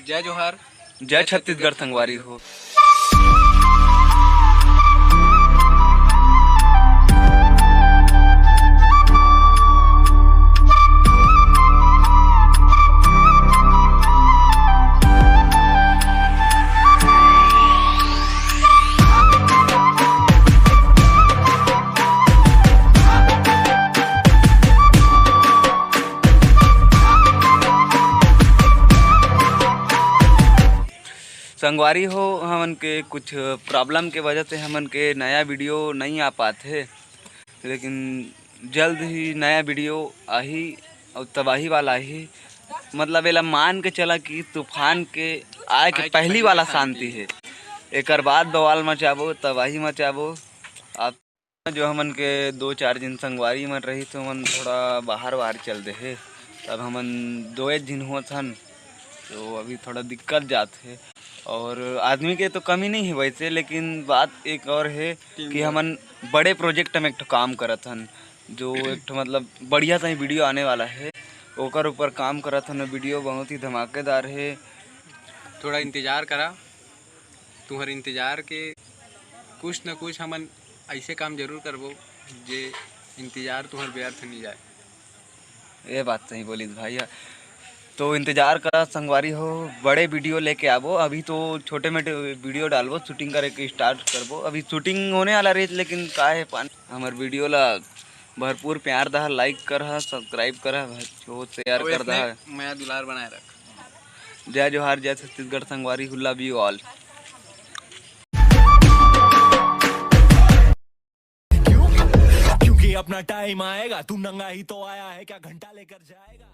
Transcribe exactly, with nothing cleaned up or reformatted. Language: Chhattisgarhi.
जय जोहार, जय छत्तीसगढ़ संगवारी हो। संगवारी हो, हमन के कुछ प्रॉब्लम के वजह से हमन के नया वीडियो नहीं आ पात हे, लेकिन जल्द ही नया वीडियो आही अउ तबाही वाला आही। मतलब, एला मान के चला कि तूफान के आए के आए के पहली पहली वाला शांति शांति हे। एकर बाद बवाल मचाबो, तबाही मचाबो। आप जो हमन के दो चार झिन संगवारी मन रही, तो हमन थोड़ा बाहर वाहर चल दे हे। तब हमन दो एक झिन होत हन, तो अभी थोड़ा दिक्कत जात हे। और आदमी के तो कमी नहीं है वैसे, लेकिन बात एक और है कि हमन बड़े प्रोजेक्ट में एक ठो काम करत हन, जो एक ठो मतलब बढ़िया सा ही वीडियो आने वाला है, ओकर ऊपर काम करत हन। वीडियो बहुत ही धमाकेदार है। थोड़ा इंतजार करा, तुम्हारे इंतजार के कुछ न कुछ हमन ऐसे काम जरूर करबो जे इंतजार तुम्हार व्यर्थ नहीं जाए। ये बात सही बोलिस भाई। तो इंतजार करा संगवारी हो, बड़े वीडियो लेके आबो। अभी तो छोटे मोटे वीडियो डालबो, शूटिंग करे के स्टार्ट करबो। अभी शूटिंग होने वाला रही, लेकिन का है पानी, हमर वीडियो ला भरपूर प्यार दहा, लाइक करहा, सब्सक्राइब करहा, शेयर और कर इतने दहा। मया दुलार बनाए रख। जय जोहार, जय छत्तीसगढ़ संगवारी, हुल्ला भी ऑल। क्योंकि अपना टाइम आएगा, तू नंगा ही तो आया है, क्या घंटा लेकर जाएगा?